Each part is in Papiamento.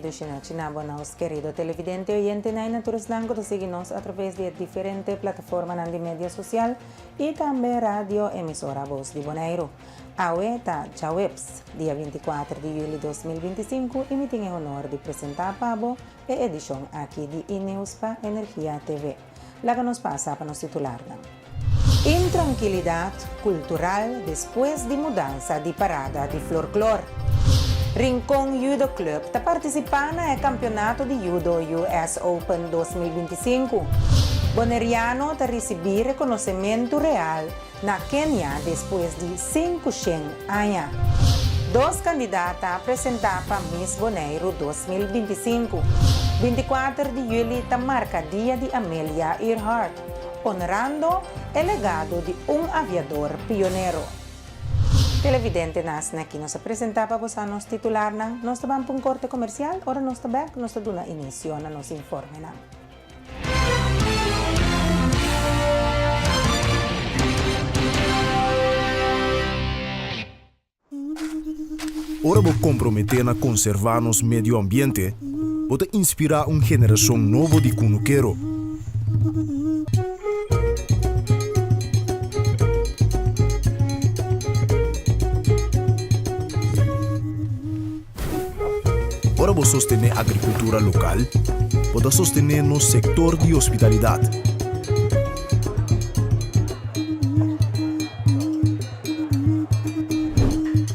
Dushi nochi na bo nos kerido televidente, oyentenan i na tur esnan ku ta sigui nos atraves di e diferente plataformanan di media sosial i tambe radio emisora Bos di Boneiru. Awe ta djaweps, dia 24 di yüli 2025 i mi tin e honor di presentá pa bo e edishon aki di E-Nieuws pa Energia TV. Laga nos pasa pa nos titularnan. Intrankilidat kultural despues di mudansa di parada di florklor. Rincon Judo Club ta partisipá na e kampionato di judo US Open 2025. Boneriano ta risibí rekonosementu real na Kenia despues di 500 aña. Dos kandidata a presentá pa Miss Boneiru 2025. 24 di yüli ta marka dia di Amelia Earhart, honrando e legado di un aviador pionero. Televidentenan, asina aki nos a presentá pa boso nos titularnan. Nos ta ban pa un korte komersial, ora nos ta bèk nos ta duna inisio na nos informenan. Ora bo komprometé na konservá nos medio ambiente, bo ta inspirá un generashon nobo di kunukero. Ora bo sostené agrikultura lokal, bo ta sostené nos sektor di hospitalidat.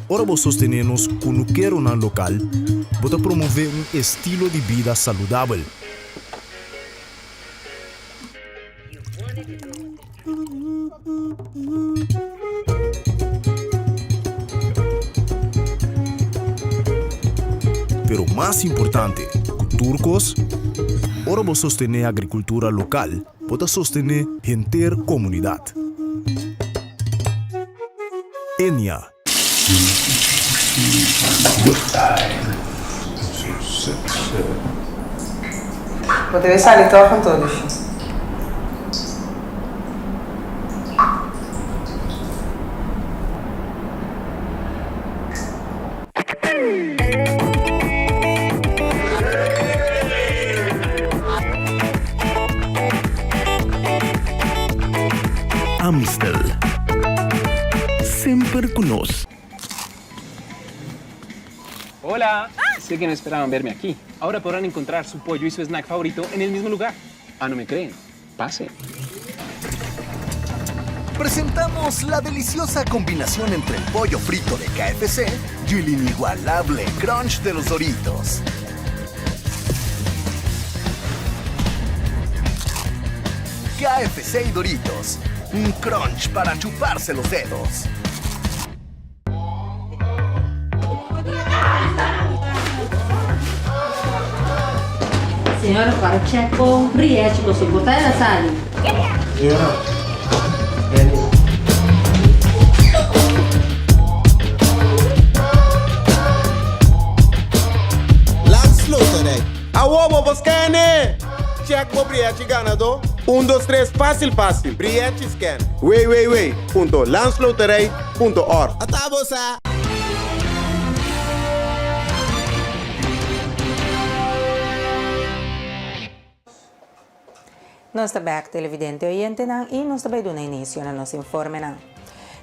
Ora bo sostené nos kunukeronan lokal, bo ta promové un estilo di bida saludabel. Pero mas importante ku tur kos, ora bo sostené agrikultura lokal, bo ta sostené henter komunidat. Enia. Bo debe sali tòg anto, Lushi. Amstel. Semper ku nos. Hola! Sé que no esperaban verme aquí. Ahora podrán encontrar su pollo y su snack favorito en el mismo lugar. Ah, no me creen? Pasen. Presentamos la deliciosa combinación entre el pollo frito de KFC y el inigualable crunch de los Doritos. KFC y Doritos, un crunch para chuparse los dedos. Señora para check con Rietje bo soporta el a sali. Señora, Benny. Landsloterij. Awo bo por scan-e! Check bo brièchi ganadó. Un dos tres fásil fásil. Brièchi scan. www.landsloterij.org. Ata bo sa! Nos ta bek televidente oyentenan y nos ta bay duna inicio na nos informenan.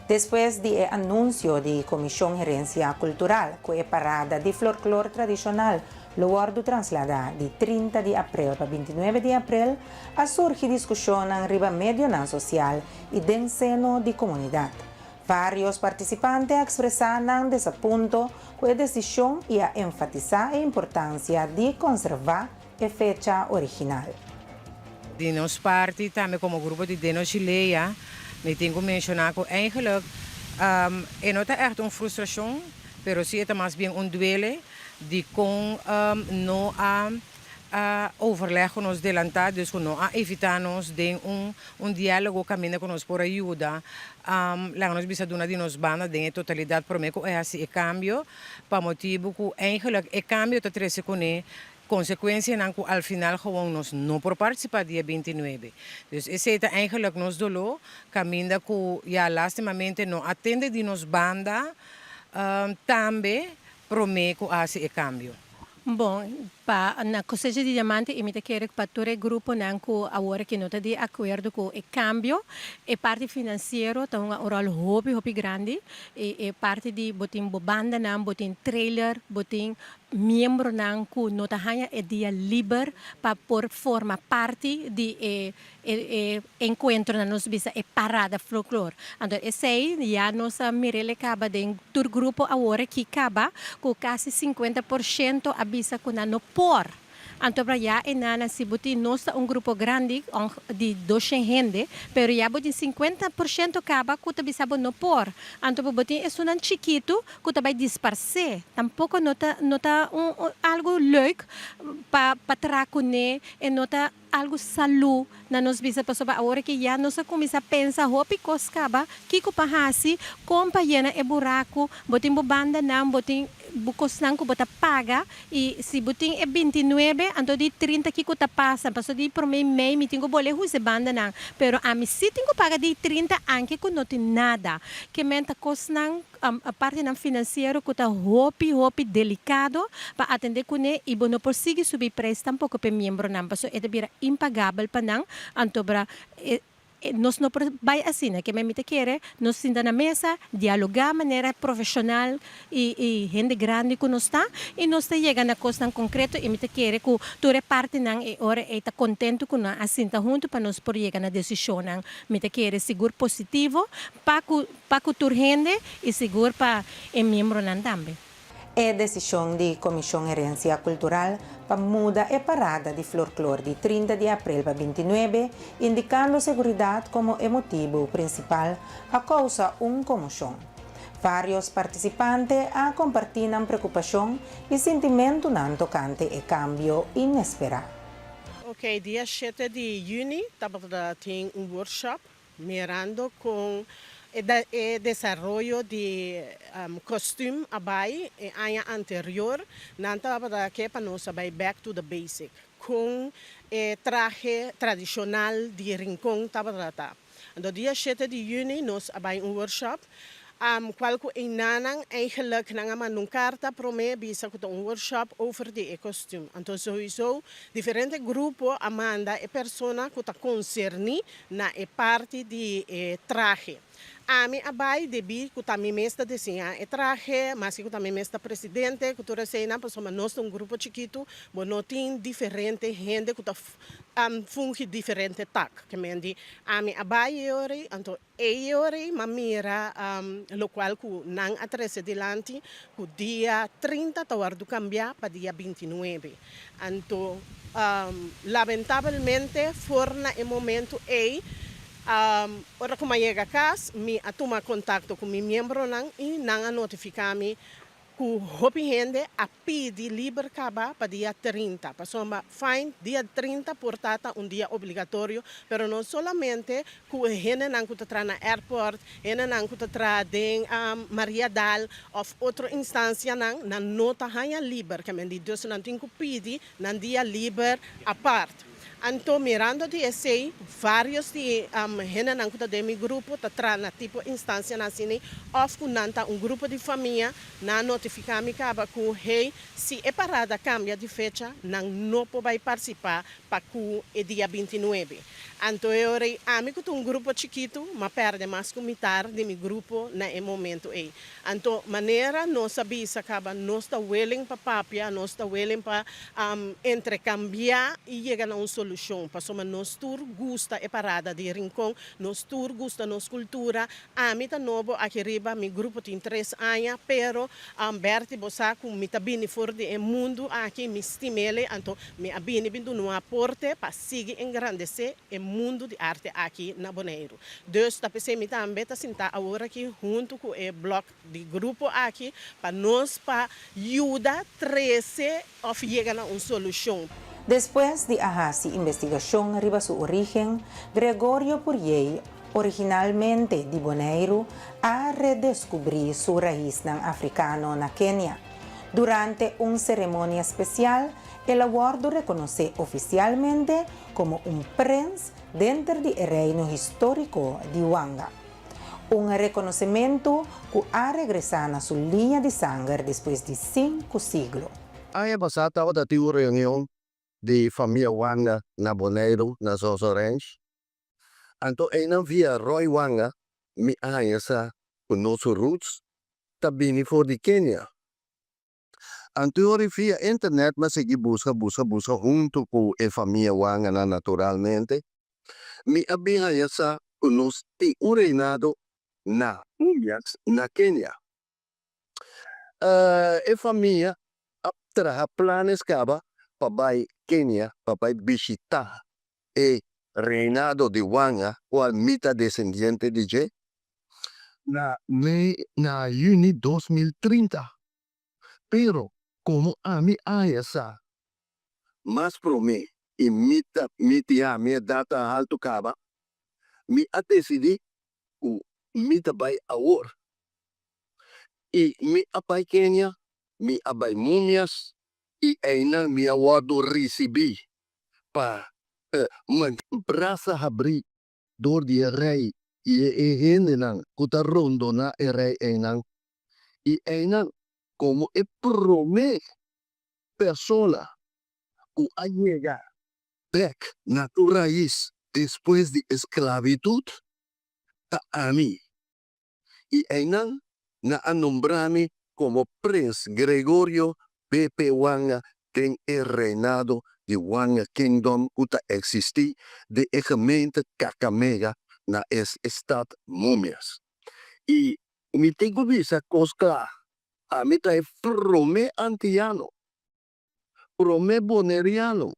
Despues di e anuncio di Comision Herencia Cultural cu e parada di florklor tradicional lo wordo traslada di 30 di april pa 29 di april, a surgi discusionnan riba medionan social y den seno di comunidad. Varios participante a expresa nan desapunto cu e decision y a enfatisa e importancia di conserva e fecha original. Di nos parti tambe komo grupo di Deno Chilea mi tin ku menshoná ku eigenlijk e no ta ègt un frustrashon pero si e ta mas bien un duele dikon no a overleg ku nos delantá dus ku no a evitá nos den un un diálogo kaminda ku nos por a yuda laga nos bisa duna di nos banda den e totalidat promé ku e hasi e kambio pa motibu ku eigenlijk e kambio ta trese kuné Konsekuensianan ku al final gewoon nos no por partisipá dia 29. Dus esei ta eigenlijk nos doló, kaminda ku ya lastimamente no a tende di nos banda tambe promé ku a hasi e kambio. Bon, Pa na Cosecha di Diamante y mi ta kere pa tur e gruponan cu awor aki no ta di acuerdo cu e cambio, e parti financiero ta hunga un rol hopi hopi grandi y e parti di bo tin bo bandanan, bo tin trailer, bo tin miembronan cu no ta haya e dia liber pa por forma parti di e e encuentronan, nos bisa e parada folklor. Anto esey ya nos a mir'el caba den tur grupo awor aki caba cu casi 50% a bisa cu nan no por. Anto pa ya e nana si bo tin, nos ta un grupo grandi di 200 hende, pero ya bo tin 50% caba cu ta bisa bo no por. Anto bo tin esunnan chikito cu ta bay disparce. Tampoco no ta algo leuk pa traha cune y no ta algo salud na nos bisa, pasobra awor cu ya nos a cuminsa pensa hopi cos caba kiko pa hasi con pa yena e buraco. Bo tin bo banda nan, bo tin bo cosnan cu bo ta paga y si bo tin e 29, anto di 30 kiko ta pasa? Paso di prome mei mi tin cu bolbe usa banda nan, pero ami si tin cu paga di 30 aunke cu no tin nada. Kiermen ta cosnan a parti nan financiero cu ta hopi hopi delicado pa atende cune y bo no por sigui subi prijs tampoco pa miembro nan, paso e ta bira impagabel pa nan. Anto bra nos no por bay asina. Kiermen mi ta kere nos sinta na mesa, dialoga manera profesional y hende grandi cu nos ta y nos ta yega na cosnan concreto y mi ta kere cu tur e parti nan e ora e ta contento cu nan a sinta hunto pa nos por yega na decision. Mi ta kere sigur positivo pa cu tur hende y sigur pa e miembro nan tambe. E decision di Comision Herencia Cultural pa muda e parada di folklore di 30 di april pa 29, indicando seguridad como e motibo principal, a causa un conmocion. Varios participante a comparti nan preocupacion y sentimento nan tocante e cambio inespera. Ok, dia 7 di juni tabatin un workshop mirando con e desaroyo di costume a bay e aña anterior. Nan tabata ke pa nos bay back to the basic con e trahe tradicional di Rincon tabata. Anto dia 7 di juni nos a bay un workshop cual cu einan eigenlijk nan a manda un carta prome bisa cu un workshop over di e costume. Anto sowieso diferente grupo a manda e persona cu ta concerni na e parti di e trahe. Ami a bay debi cu ta mi mes ta diseña e trahe, mas cu ta mi mes ta presidente, cu tur esey nan, pasobra nos ta un grupo chikito, bo no tin diferente hende cu ta fungi diferente taak. Kiermen di ami a bay ori, anto e ori m'a mira locual cu nan a trece dilanti cu dia 30 ta wordo cambia pa dia 29. Anto lamentablemente for na e momento ey ora cu mi a yega cas, mi a tuma contacto cu mi miembro nan y nan a notifica mi cu hopi hende a pidi liber caba pa dia 30. Pasobra, fine, dia 30 por ta un dia obligatorio, pero no solamente cu hende nan cu ta traha na airport, hende nan cu ta traha den Mariadal of otro instancia nan, nan no ta haya liber, kiermen di dus nan tin cu pidi nan dia liber apart. Anto mirando di esey, varios di hende nan cu ta den mi grupo ta traha na tipo instancia nan asina of cu nan ta un grupo di famia, nan notifica mi caba cu hey, si e parada cambia di fecha, nan no por bay participa pa cu e dia 29. Anto e ora ami cu un grupo chikito, m'a perde mas cu mitar di mi grupo na e momento ey. Anto manera nos a bisa caba, nos ta willing pa papia, nos ta willing pa intercambia y yega na un solucion. Pasobra nos tur gusta e parada di Rincon, nos tur gusta nos cultura. Ami ta nobo aki riba, mi grupo tin 3 aña, pero Bertie, bo sa cu mi ta bini for di e mundo aki, mi stim'ele, anto mi a bini bin duna un aporte pa sigui engrandece e mundo di arte aki na Bonaire. Dus ta pesey mi tambe ta sinta awor aki hunto cu e blok di grupo aki pa nos pa yuda trece of yega na un solucion. Despues di a hasi investigacion riba su origen, Gregorio Purier, originalmente di Bonaire, a redescubri su raisnan africano na Kenia. Durante un ceremonia special, el a wordo reconoci oficialmente como un prins den di reino historico di Wanga. Un reconocimento cu a regresa na su liña di sanger despues di 5 siglo. Aña pasá tabata tin un reunion di famia Wanga na Boneiru na Zozo Ranch. Anto einan via Roy Wanga mi a haña sa ku nos roots ta bini for di Kenia. Anto ora via internet mi a sigui buska buska buska huntu ku e famia Wanganan naturalmente. Mi a bin haña sa ku nos tin un reinado na Mumias na Kenia. E famia a traha planes kaba pa bai Kenia pa bai bishita e reinado di Wanga kual mi ta desendiente di dje na mei na yüni 2030. Pero komo ami a haña sa mas promé i mi ta mi tin mi edat ta haltu kaba, mi a desidí ku mi ta bai awor. I mi a bai Kenia, mi a bai Mumias i einan mi a wòrdu risibí pa brasa habrí dor di e rei i e hendenan ku ta rondoná e rei einan. I einan komo e promé persona ku a yega bèk na su rais despues di esklabitut ta ami. I einan nan a nombra mi komo Prins Gregorio BP. Wanga den e reinado di Wanga Kingdom ku ta eksistí den e gemeente Kakamega na e stat Mumias. I mi tin ku bisa kos kla, ami ta e promé antiano Promé boneriano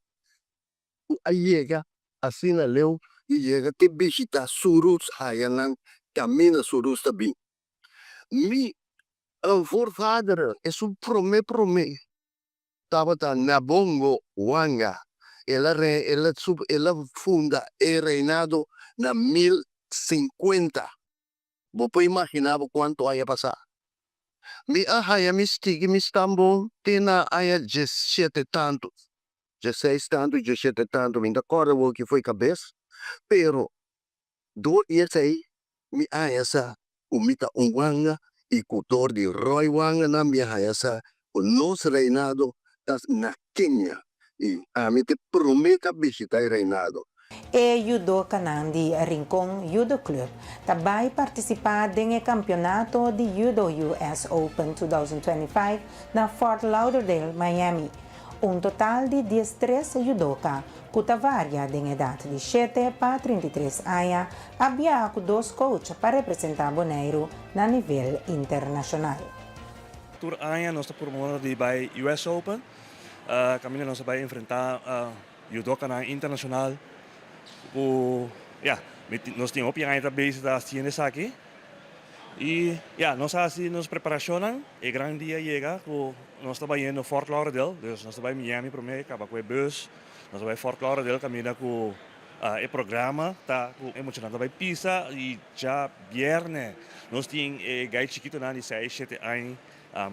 ku a yega asina leu i yega te bishitá su roots haya nan kaminda su roots ta bin. Mi voorvaderen, esun promé promé tabata Nabongo Wanga. El a el a el a funda e reinado na 1050. Bo por imaginá bo kuantu aña pasá? Mi a haña mi stigi mi stambon te na aña diesshete tantu, diesseis tantu, diesshete tantu, mi no ta kòrda awor ki foi kabes, pero dor di esei mi a haña sa ku mi ta un wanga i ku dor di ròi wanganan mi a haña sa ku nos reinado ta na Kenia i ami ta e promé ta bishitá e reinado. E judokanan di Rincon Judo Club ta bai partisipá den e kampionato di Judo US Open 2025 na Fort Lauderdale, Miami. Un total di 13 judoka, ku ta varia den edat di 7 pa 33 aña, a biaha ku dos coach pa representá Boneiru na nivel internashonal. Tur aña nos ta promove di bai US Open, kaminda nos ta bai enfrentá judokanan internashonal ku ya, nos tin hopi aña ta bezig ta hasiendo esaki i ya, nos a hasi nos preparashonnan, e gran dia yega ku nos ta bayendo Fort Lauderdale, dus nos ta bai Miami promé kaba ku e bus, nos ta bai Fort Lauderdale kaminda ku e programa ta ku e muchanan ta bai pisa i dja bièrnè nos tin e gai chikitonan di seis, shete aña,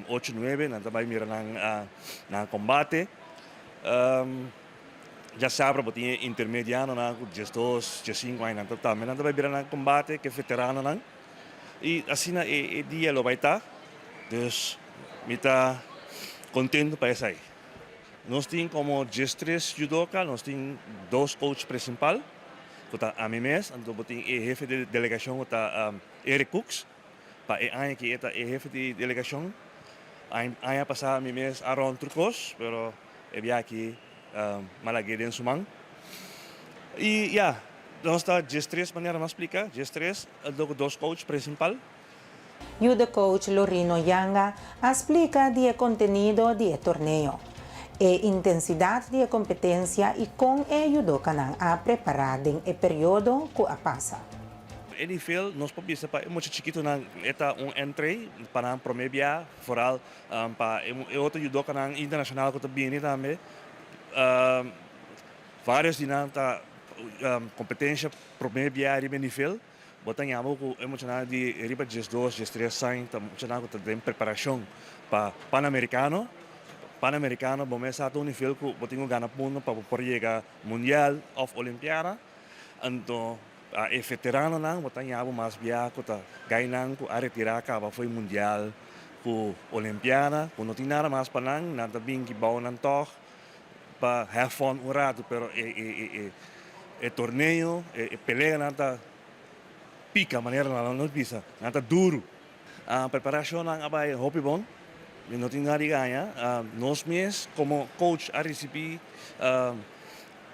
ocho, nuebe, nan ta bai mira nan nan kombate. Djasabra bo tin e intermedianonan ku 12, 15 aña nan ta tambe nan ta bai bira nan kombate ku e veteranonan. I asina e e dia lo bai ta. Dus mi ta kontentu pa esei. Nos tin komo 13 judoka, nos tin dos coach principal ku ta ami mes, anto bo tin e hefe di delegashon ku ta Eric Cooks, pa e aña aki e ta e hefe di delegashon. Aña pasá mi mes a rònt tur kos, pero e bia aki mi a lag'é den su man. I ya, nos ta 13 manera mi a splika, 13, anto ku dos coach principal. Judo coach Lorino Yanga a splika di e kontenido di e torneo, e intensidat di e kompetensia i kon e judokanan a prepará den e periodo ku a pasa. E nivel nos por bisa pa e mucha chikitonan e ta un entree pa nan prome bia, vooral pa e otro judokanan internashonal ku ta bini tambe. Varios di nan ta kompetensia prome bia riba e nivel. Bo ta ñama ku e muchanan di riba 12, 13 aña ta muchanan ku ta den preparashon pa Panamerikano. Panamerikano bo mes sa ta un nivel ku bo tin ku gana punto pa bo por yega Mundial òf Olimpiada. Anto e veteranonan bo ta ñama mas bia ku ta gainan ku a retirá kaba fo'i Mundial. ku Olimpiada ku no tin nada mas pa nan, nan ta bin ki bou nan tòg pa have fun un ratu pero e e e e e torneo e peleanan ta pika manera nan nos bisa nan ta duru. Preparashonnan a bai hopi bon, mi no tin nada di gaña. Nos mes komo coach a risibí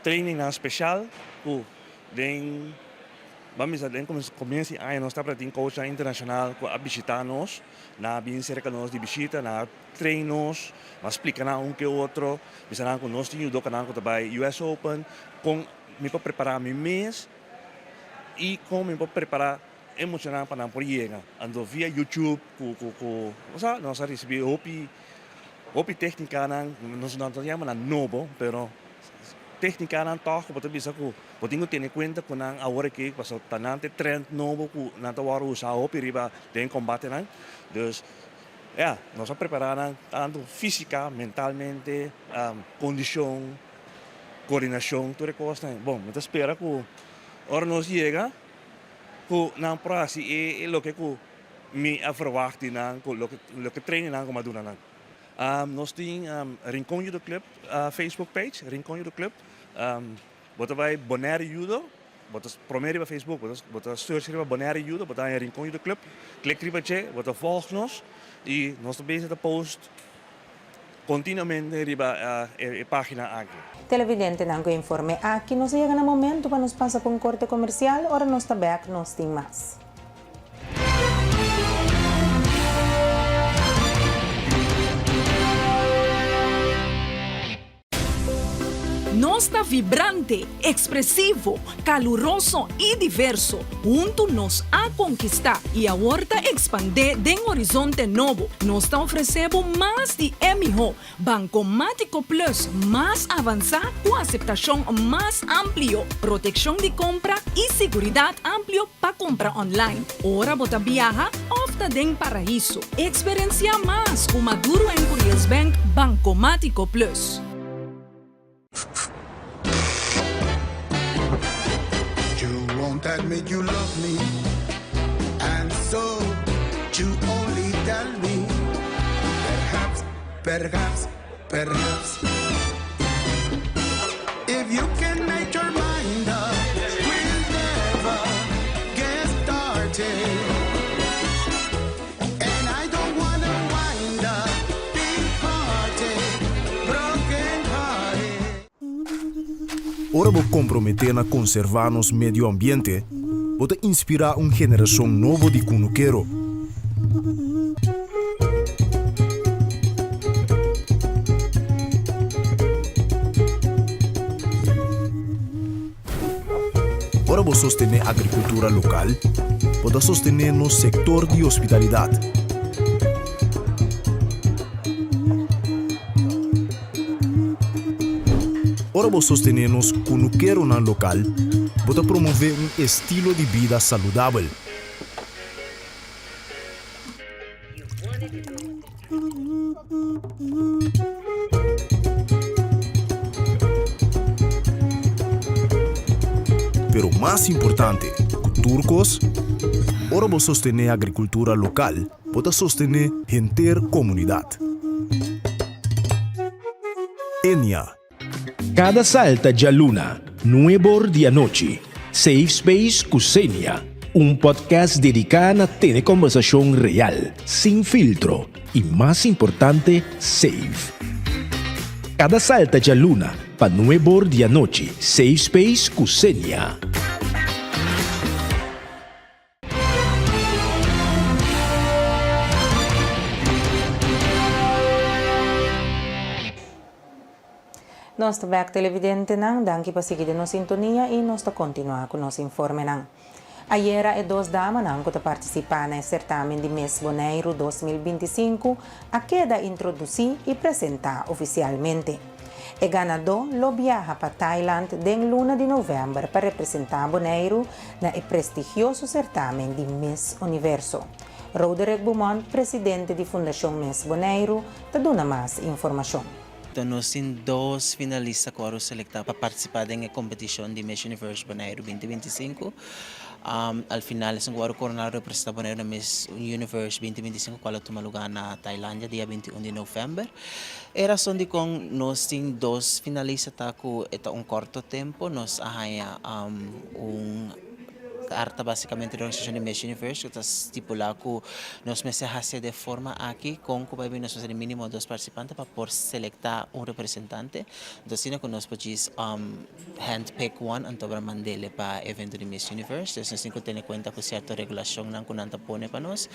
trainingnan speshal ku den ban bisa den komienso di aña nos tabata tin coachnan internashonal ku a bishitá nos, nan a bin serka nos di bishita, nan a train nos, nan a splika nan un ke otro, bisa nan ku nos tin yudokanan ku ta bai US Open, kon mi por prepará mi mes i kon mi por prepará e muchanan pa nan por yega. Anto via YouTube ku ku ku osea nos a risibí hopi hopi téknikanan, nos no ta yama nan nobo, pero téknikanan tòg ku bo ta bisa ku bo tin ku tene kuenta ku nan awor aki pasobra ta nan ta e trend nobo ku nan ta wòrdu usá hopi riba den kombatenan. Dus ya, nos a prepará nan tantu físika, mentalmente, kondishon, koordinashon, tur e kosnan. Bon, mi ta spera ku ora nos yega ku nan por hasi e loke ku mi a verwagt di nan, ku loke loke training nan ku mi a duna nan. Nos tin Rincon Judo Club Facebook page, Rincon Judo Club. Bo ta bai Bonaire Judo, bo ta prome riba Facebook, bo ta bo ta search riba Bonaire Judo, bo ta haña Rincon Judo Club, klik riba dje, bo ta volg nos i nos ta bezig ta post Continuamente riba e pagina aki. Televidentenan ku e informe aki nos a yega na momento pa nos pasa pa un korte komersial, ora nos ta bek nos tin mas. Nos ta vibrante, ekspresivo, kaluroso i diverso. Huntu nos a konkistá i awor ta ekspandé den horizonte nobo. Nos ta ofresé bo mas di e mihó Bankomátiko Plus mas avansá ku aseptashon mas amplio, protekshon di kompra i siguridat amplio pa kumpra online ora bo ta biaha òf ta den paraiso. Eksperensiá mas ku Maduro en Curiels Bank Bankomátiko Plus. You won't admit you love me And so you only tell me Perhaps, perhaps, perhaps If you can make your mind up We'll never get started And I don't wanna wind up Departed, broken hearted Ora bo komprometé na konservá nos medio ambiente, bo ta inspirá un generashon nobo di kunukero. Ora bo sostené agrikultura lokal, bo ta sostené nos sektor di hospitalidat. Ora bo sostené nos kunukeronan lokal, bo ta promové un estilo di bida saludabel. Pero mas importante ku tur kos, ora bo sostené agrikultura lokal, bo ta sostené henter komunidat. Enia. Kada salta djaluna, nuebor di anochi, Safe Space ku Xenia, un podcast dediká na tene kòmbersashon real, sin filtro i mas importante, safe. Kada salta djaluna pa nuebor di anochi, Safe Space ku Xenia. Nos ta bek televidentenan, danki pa sigui den nos sintonia y nos ta continua cu nos informenan. Ayera e dos damanan cu ta participa na e certamen di Miss Boneiru 2025 a keda introduci y presenta oficialmente. E ganadó lo biaha pa Thailand den luna di novèmber pa representá Boneiru na e prestigioso sertámen di Miss Universo. Roderick Beaumont, presidente di Fundashon Miss Boneiru, ta duna mas informashon. Nos tin dos finalista ku a selektá pa partisipá den e kompetishon di Miss Universe Boneiru 2025. Al final esun ku a koroná representá Boneiru na Miss Universe 2025 kual a tuma lugá na Tailandia dia 21 di novèmber. E rason dikon nos tin dos finalista ta ku e ta un korto tempu nos a haña un karta basikamente di organisashon di Miss Universe ku ta stipulá ku nos mester hasié den forma aki kon ku bai bin nos mester di mínimo dos partisipante pa por selektá un representante. Enton asina ku nos por djis hand pick one anto por mand'é pa evento di Miss Universe. Entonces nos tin ku tene kuenta ku sierto regulashonnan ku nan ta pone pa nos.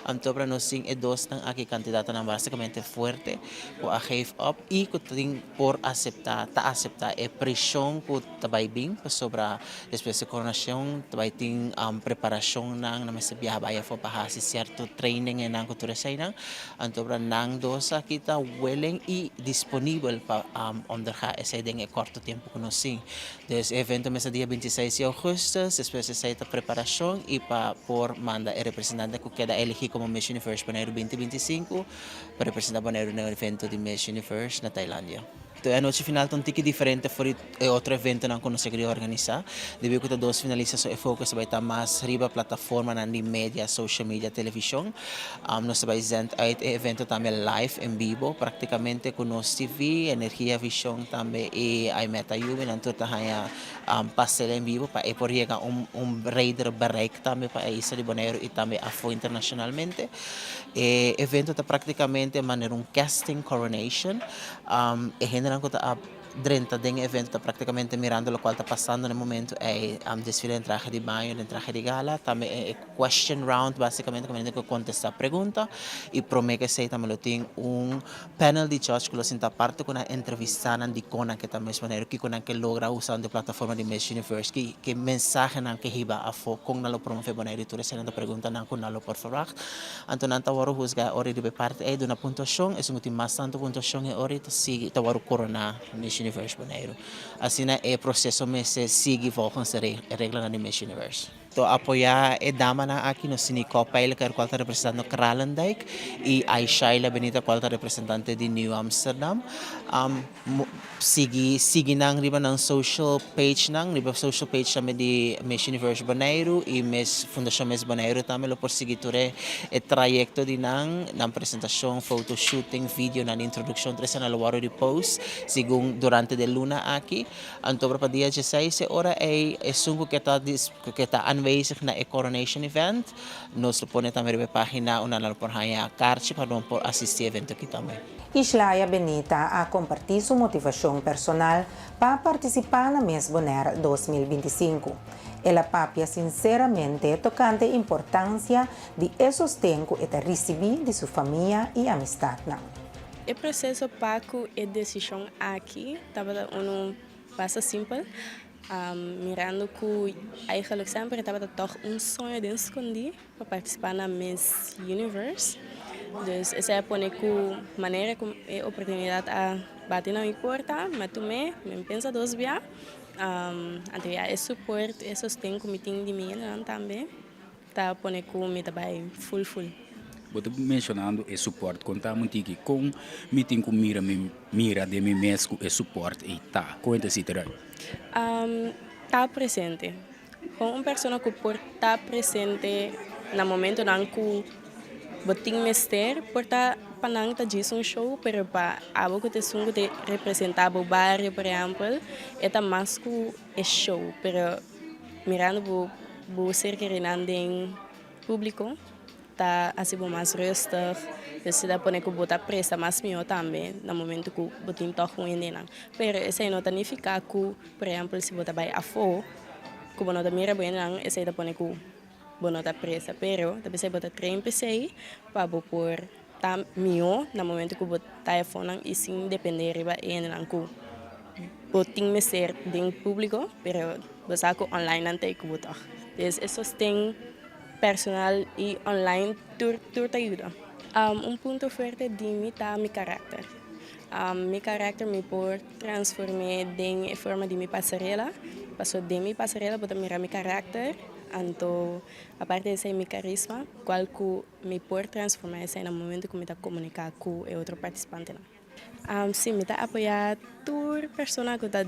Anto pa nos tin e dosnan aki kandidatonan basikamente fuerte ku a geef op i ku tin por aseptá ta aseptá e preshon ku ta bai bin pasobra Despues di koronashon ta bai tin preparashonnan, nan mester biaha bai afó pa hasi sierto trainingennan ku tur eseinan. Anto ora nan dos aki ta willing i disponibel pa onderga esei den e kòrto tempu ku nos tin. Dus e evento mester dia 26 di ougùstùs, despues esei ta preparashon i pa por manda e representante ku keda eligí komo Miss Universe Boneiru 2025 pa representá Boneiru den e evento di Miss Universe na Tailandia. E anochi final ta un tiki diferente for di e otro eventonan ku nos a kere organisá. Debí ku ta dos finalista so e focus ta bai ta mas riba plataformanan di media, social media, televishon. Nos ta bai zend uit e evento tambe live en bibo praktikamente ku nos TV, Energia Vision tambe i Aimeta Yubi nan tur ta haña pasel en bibo pa e por yega un un breder bereik tambe pa e isla di Boneiru i tambe afó internashonalmente. E evento ta praktikamente manera un casting coronation. E hendenan ku ta a drenta den e evento ta praktikamente mirando lokual ta pasando na e momento ei, desfile den trahe di baño, den trahe di gala, tambe e question round basikamente ku hende ku kontestá pregunta i promé ku esei tambe lo tin un panel di judge ku lo sinta aparte ku nan entrevistá nan dikon nan ke ta mes manera, kiko nan ke logra usando e plataforma di Miss Universe, ki ki mensahe nan ke hiba afó, kon nan lo promové Boneiru i tur esei nan ta pregunta nan ku nan lo por verwagt. Anto nan ta wòrdu husgá e ora riba e parti ei duna puntuashon, esun ku tin mas tantu puntuashon e ora ei ta sigui ta wòrdu koroná Miss Universe Boneiru. Asina e proseso mester sigui volgens e reglanan di Miss Universe. To apoyá e damanan aki nos tin Nicole Pijlker kual ta representando Kralendijk i Aishaila Benita kual ta representante di Nieuw Amsterdam. Sigui sigui nan riba nan social page nan, riba social page tambe di Miss Universe Boneiru y Miss Fundacion Miss Boneiru tambe lo por sigui tur e e trayecto di nan, nan presentacion, foto shooting, video nan introduccion tur esei nan lo wòrdu di post segun durante de luna aki. Anto pa dia dieseis e ora ei esun ku ke ta ku ke ta aanwezig na e coronation event nos lo pone tambe riba e pagina unda nan lo por haña karchi pa nan por asisti e evento aki tambe. Ishlaya Benita a kompartí su motivashon personal pa partisipá na Miss Bonaire 2025. El a papia sinseramente tokante importansia di e sosten ku e ta risibí di su famia i amistatnan. E proseso pa ku e desishon aki tabata unu basta simpel. Mirando ku eigenlijk semper e tabata tòg un soño den skondí pa partisipá na Miss Universe. Dus esei a pone ku manera ku e oportunidat a bati na mi porta, mi a tum'é, mi a pensa dos bia. Anto ya e support, e sosten ku mi tin di mi hendenan tambe ta pone ku mi ta bai ful ful. Bo ta menshonando e support, konta mi un tiki kon mi tin ku mira mi mira den mi mes ku e support ei ta? Kon e ta sita eruit? Ta presente. Kon un persona ku por ta presente na momentonan ku bo tin mester por ta pa nan ta djis un show pero pa abo ku ta esun ku ta representá bo bario por ehèmpel e ta mas ku e show pero mirando bo bo ser kerinan den públiko ta hasi bo mas rustig, esei ta pone ku bo ta presta mas mihó tambe na momento ku bo tin tòg un hendenan. Pero esei no ta nifiká ku, por ehèmpel, si bo ta bai afó ku bo no ta mira bo hendenan, esei ta pone ku bo no ta presta. Pero ta p'esei bo ta train p'esei pa bo por ta mihó na momento ku bo ta afónan i sin dependé riba e hendenan ku bo tin mester den públiko, pero bo sa ku online nan ta ei ku bo tòg. Des e sosten. Personal y online tur tur ta yuda. Un punto fuerte di mi ta mi karakter. Mi karakter mi por transform'é den e forma di mi pasarela, paso den mi pasarela bo ta mira mi karakter, anto aparte di esei mi karisma, kual ku mi por transformá esei na momento ku mi ta komuniká ku e otro partisipantenan. Si, mi ta apoyá tur persona ku ta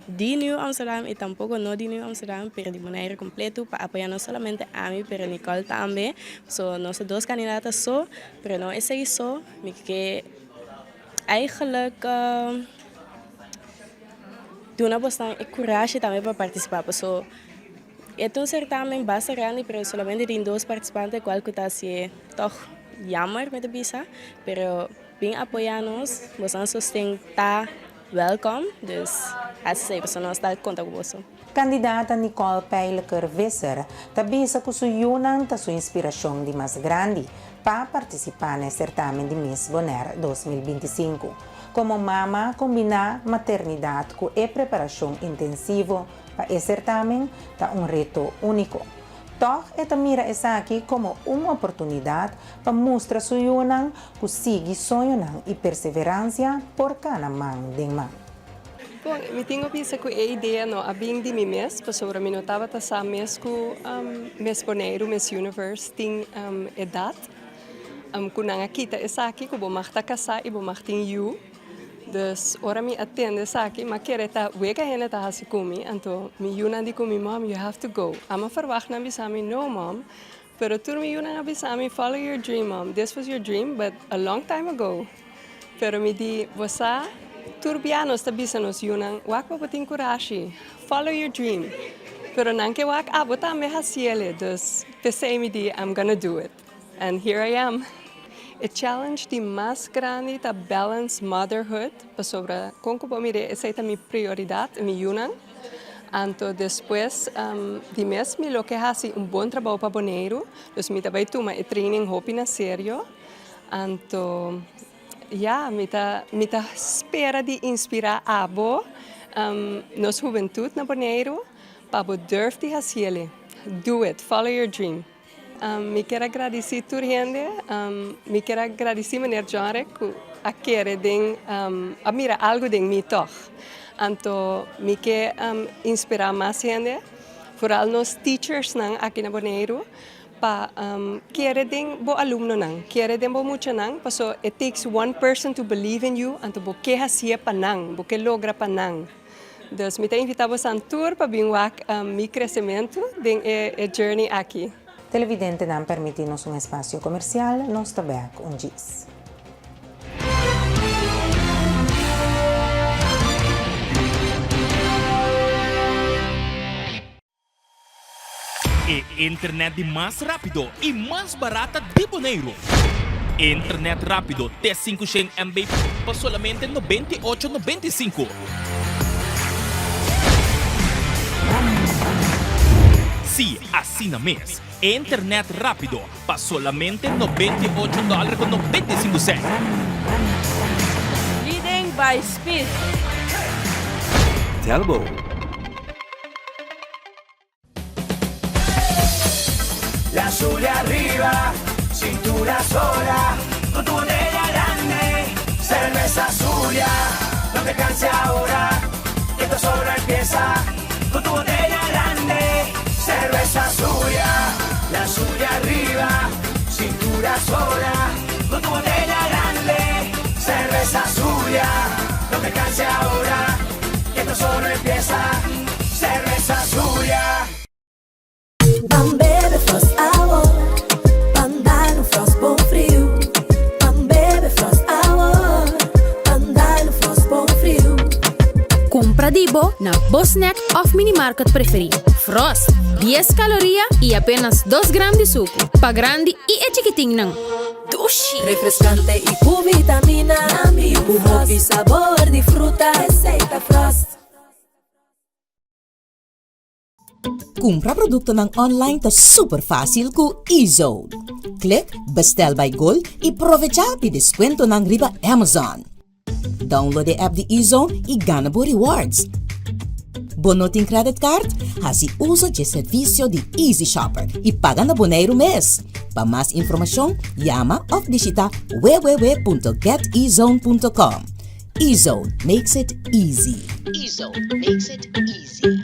di Nieuw Amsterdam i tampoko no di Nieuw Amsterdam, pero di Bonaire kompletu pa apoyá no solamente ami pero Nicole tambe. So nos ta dos kandidata so, pero no esei so, mi ke eigenlijk duna bosnan e kurashi tambe pa partisipá paso e ta un sertamen basta grandi pero solamente tin dos partisipante kual ku ta hasié tòg jammer mi ta bisa, pero. Bin apoya nos, boso sosten ta welkom, dus hasi esei pasobra nos ta konta ku boso. Kandidata Nicole Pijleker Visser ta bisa ku su yunan ta su inspirashon di mas grandi pa partisipá na e sertamen di Miss Bonaire 2025. Komo mama kombiná maternidat ku e preparashon intensivo pa e sertamen ta un reto úniko. Tòg e ta mira esaki komo un oportunidat pa mustra su yunan ku sigui soñonan i perseveransia por kana man den man. Bon, mi tin ku bisa ku e idea no a bin di mi mes, pasobra mi no tabata sa mes ku Miss Boneiru, Miss Universe tin edat ku nan a kita esaki ku bo mag ta kasá i bo mag tin yu. Dus ora mi a tende esaki, m'a kere ta wega hende ta hasi ku mi, anto mi yunan di ku mi, Mom, you have to go. Amo a ferwagt nan bisa mi, No, Mom. Pero tur mi yunan a bisa mi, Follow your dream, Mom. This was your dream, but a long time ago. Pero mi di, Bo sa, tur bia nos ta bisa nos yunan, Wak bo bo tin kurashi. Follow your dream. Pero nan ke wak abo tambe hasiele. Dus p'esei mi di, I'm gonna do it. And here I am. E challenge di mas grandi ta balance motherhood, pasobra kon ku bo mir'é esei ta mi prioridat, mi yunan. Anto despues di mes mi lo ke hasi un bon trabou pa Boneiru, dus mi ta bai tuma e training hopi na serio. Anto ya, mi ta mi ta spera di inspirá abo, nos hubentut na Boneiru, pa bo durf di hasiel. Do it, follow your dream. Mi kier a gradisí tur hende. Mi kier a gradisí meneer Johnrick ku a kere den, a mira algu den mi tòg. Anto mi ke inspirá mas hende, foral nos teachersnan aki na Boneiru, pa kere den bo alumnonan, kere den bo muchanan, paso it takes one person to believe in you, anto bo ke hasié pa nan, bo ke logra pa nan. Dus mi ta invita bosan tur pa bin wak mi kresementu den e journey aki. Televidentenan permiti nos un espasio komersial, nos ta bek un djis. E internet di mas rápido i mas barata di Boneiru. Internet rápido te 500 MB pa solamente 98 95. Sí, asina mes. Internet rápido pa solamente 98 dòler ku 95 sènt. Leading by speed. Telbo. La Zulia arriba, cintura sola, con tu botella grande, cerveza Zulia, no te canses ahora, que esto solo empieza, con tu botella grande, cerveza Zulia, la Zulia arriba, cintura sola, con tu botella grande, cerveza Zulia, no te canses ahora, que esto solo empieza, cerveza Zulia. Ban bebe Frost awor, ban dal un Frost bon friu. Ban bebe Frost awor, ban dal un Frost bon friu. Kumpra di bo na bo snack òf minimarket preferí. Frost, dies kaloria i apenas dos gram di suku. Pa grandi i e chikitinnan. Dushi! Refrescante y cu vitamina, cu hopi sabor di fruta, esey ta Frost. Kumpra produktonan online ta super fásil ku eZone. Klik Bestel by Gold i provechá di deskuentonan riba Amazon. Download e app di eZone i gana bo rewards. Bo no tin credit card? Hasi uso dje servisio di Easy Shopper i paga na Boneiru mes. Pa mas informashon, yama òf bishita www.getezone.com. eZone makes it easy. eZone makes it easy.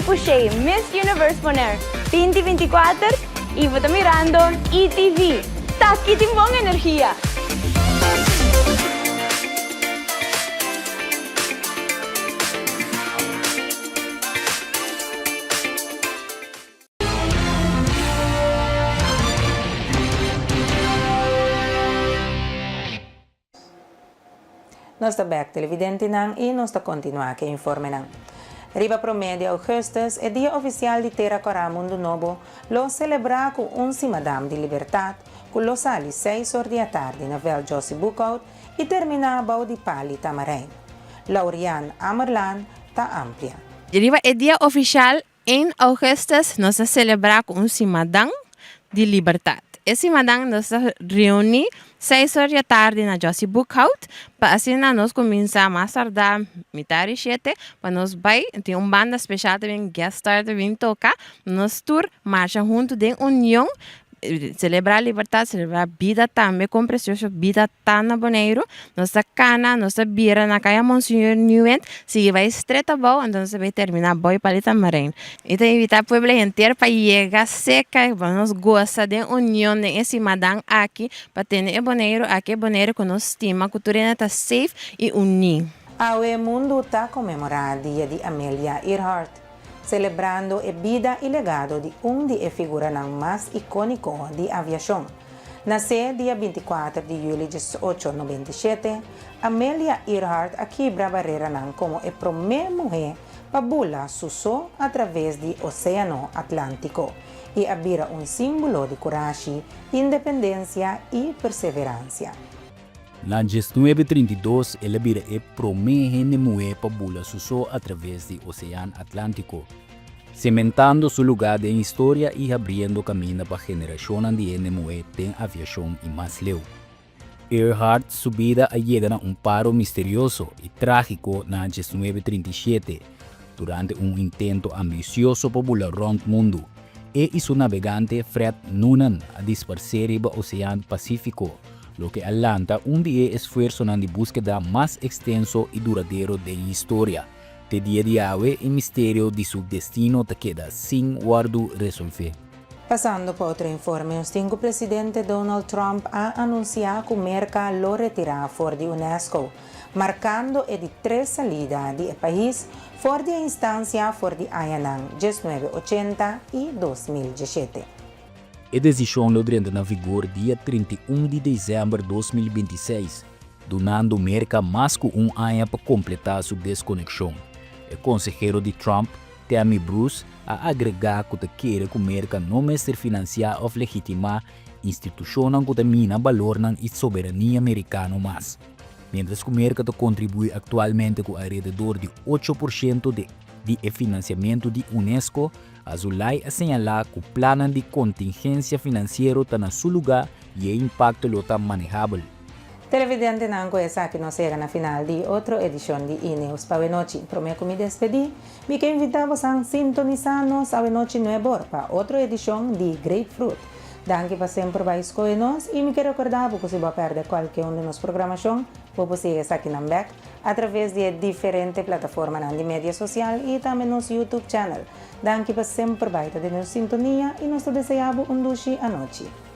Gaby Pouchet, Miss Universe Bonaire 2024 i bo ta mirando ETV. T'aki tin bon energia! Nos ta bek televidentenan y nos ta continua cu e informenan. Riba prome di augustus, e dia oficial di Tera Cora Mundo Nobo lo celebra cu un simadam di libertad cu lo sali seis or di atardi na Veld Jossy Boekhoudt y termina bou di Pali Tamarijn. Laurian Amerlaan ta amplia. Riba e dia oficial Ein augustus nos ta selebrá ku un simadan di libertat. E simadan nos ta reuní seis or di atardi na Jossy Boekhout pa asina nos kuminsá mas tardá mitar di shete pa nos bai. Tin un banda speshal ta bin guest star ta bin toka. Nos tur marcha huntu den union Selebrá libertat, selebrá bida tambe, kon presioso bida ta na Boneiru. Nos ta kana, nos ta bira na Kaya Monseñor Nieuwindt, sigui bai stret abou, anto nos ta bai terminá bou Pal'i Tamarijn. Mi ta invitá pueblo henter pa yega seka, pa nos gosa den union den e simadan aki, pa tene e Boneiru aki, e Boneiru ku nos stima, ku tur hende ta safe i uní. Awe mundu ta konmemorá Dia di Amelia Earhart. selebrando e bida i legado di un di e figuranan mas ikóniko di aviashon. Nasé dia 24 di yüli 1897, Amelia Earhart a kibra bareranan komo e promé muhé pa bula su so atraves di Oséano Atlántiko i a bira un símbolo di kurashi, independensia i perseveransia. Na 1932 el a bira e promé hende muhé pa bula su so atraves di Osean Atlántiko, sementando su lugá den historia i habriendo kaminda pa generashonnan di hende muhé den aviashon i mas leu. Earhart su bida a yega na un paro misterioso i trágiko na 1937, durante un intento ambisioso pa bula rònt mundu. E i su nabegante Fred Noonan a disparsé riba Osean Pasífiko, loke a lanta un di e esfuersonan di búskeda mas ekstenso i duradero den historia. Te dia di awe e misterio di su destino ta keda sin wòrdu resolvé. Pasando pa otro informe, nos tin ku presidente Donald Trump a anunsiá ku Merka lo retirá for di unesco, markando e di tres salida di e pais for di e instansia for di añanan 1980 i 2017. E desishon lo drenta na vigor dia 31 di desèmber 2026, dunando Merka mas ku un aña pa kompletá su deskonekshon. E konsehero di Trump, Tammy Bruce, a agregá ku ta kere ku Merka no mester finansiá òf legitimá institushonnan ku ta mina balornan i soberania merikano mas. Miéntras ku Merka ta kontribuí aktualmente ku alrededor di ocho por shento di e finansiamentu di unesco, Azulay a señalá ku plannan di kontingensia finansiero ta na su lugá i e impakto lo ta manehabel. Televidentenan ku esaki nos yega na final di otro edishon di E-Nieuws pa awenochi. Promé ku mi despedí, mi ke invitá bosan sintonisá nos awenochi nuebor pa otro edishon di Grapefruit. Danki pa semper bai skohe nos i mi ke rekordá bo ku si bo a pèrdè kualke un di nos programashon, bo por sigui esakinan bèk atraves di e diferente plataformanan di media sosial i tambe nos YouTube channel. Danki pa semper bai ta den nos sintonia i nos ta deseá bo un dushi anochi.